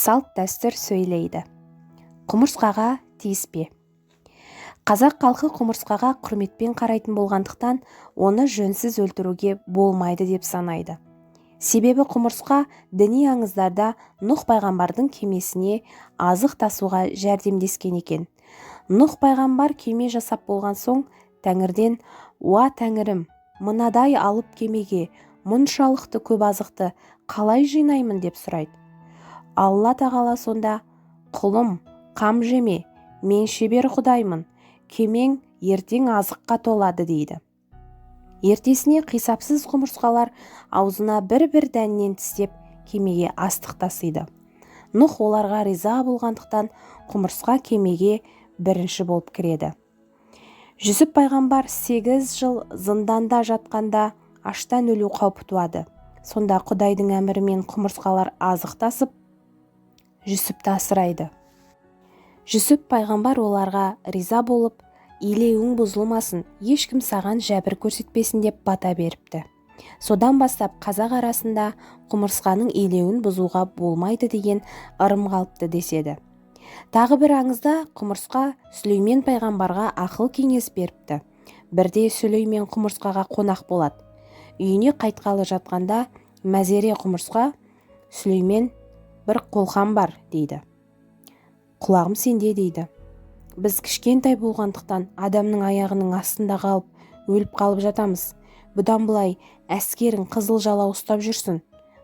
Салт-дәстүр сөйлейді. Құмырсқаға тиіспе. Қазақ халқы құмырсқаға құрметпен қарайтын болғандықтан, оны жөнсіз өлтіруге болмайды деп санайды. Себебі құмырсқа діни аңыздарда Нұх пайғамбардың кемесіне азық тасуға жәрдемдескен екен. Нұх пайғамбар кеме жасап болған соң Тәңірден: «Уа, Тәңірім, мынадай алып кемеге мұншалықты көп азықты қалай жинаймын?» – деп сұрайды. Алла Тағала сонда: «Құлым, қам жеме, мен шебер Құдаймын, кемең ертең азыққа толады», – дейді. Ертесіне қисапсыз құмырсқалар аузына бір-бір дәннен тістеп, кемеге астық тасиды. Нұх оларға риза болғандықтан, құмырсқа кемеге бірінші болып кіреді. Жүсіп пайғамбар 8 жыл зынданда жатқанда аштан өлу қаупі туады. Сонда Құдайдың әмірімен құмырсқалар азық тасып, Жүсіпті асырайды. Жүсіп пайғамбар оларға риза болып, «Илеуің бұзылмасын, ешкім саған жәбір көрсетпесін», – деп бата беріпті. Содан бастап қазақ арасында құмырсқаның илеуін бұзуға болмайды деген ырым қалыпты деседі. Тағы бір аңызда құмырсқа Сүлеймен пайғамбарға ақыл кеңес беріпті. Бірде Сүлеймен құмырсқаға қонақ болады. Үйіне қайтқалы жатқанда мәзере құмырсқа: «Сүлеймен, бір қолқам бар», – дейді. «Құлағым сенде», – дейді. «Біз кішкентай болғандықтан, адамның аяғының астында қалып, өліп қалып жатамыз. Бұдан былай әскерің қызыл жалау ұстап жүрсін.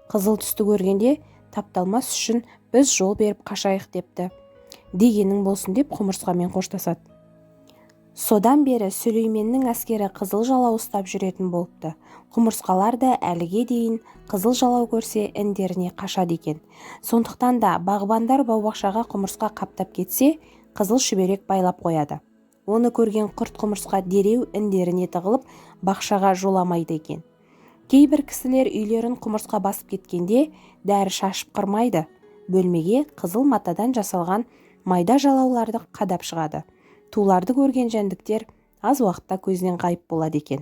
Қызыл түсті көргенде тапталмас үшін біз жол беріп қашайық», – депті. «Дегенің болсын», – деп құмырсқамен қоштасады. Содан бері Сүлейменнің әскері қызыл жалау ұстап жүретін болыпты. Құмырсқалар да әліге дейін қызыл жалау көрсе, індеріне қашады екен. Сондықтан да бағбандар бау-бақшаға құмырсқа қаптап кетсе, қызыл шүберек байлап қояды. Оны көрген құрт құмырсқа дереу індеріне тығылып, бақшаға жоламайды екен. Кейбір кісілер үйлерін құмырсқа басып кеткенде дәрі шашып қырмайды, бөлмеге қызыл матадан жасалған майда жалауларды қадап шығады. Туларды көрген жәндіктер аз уақытта көзінен ғайып болады екен.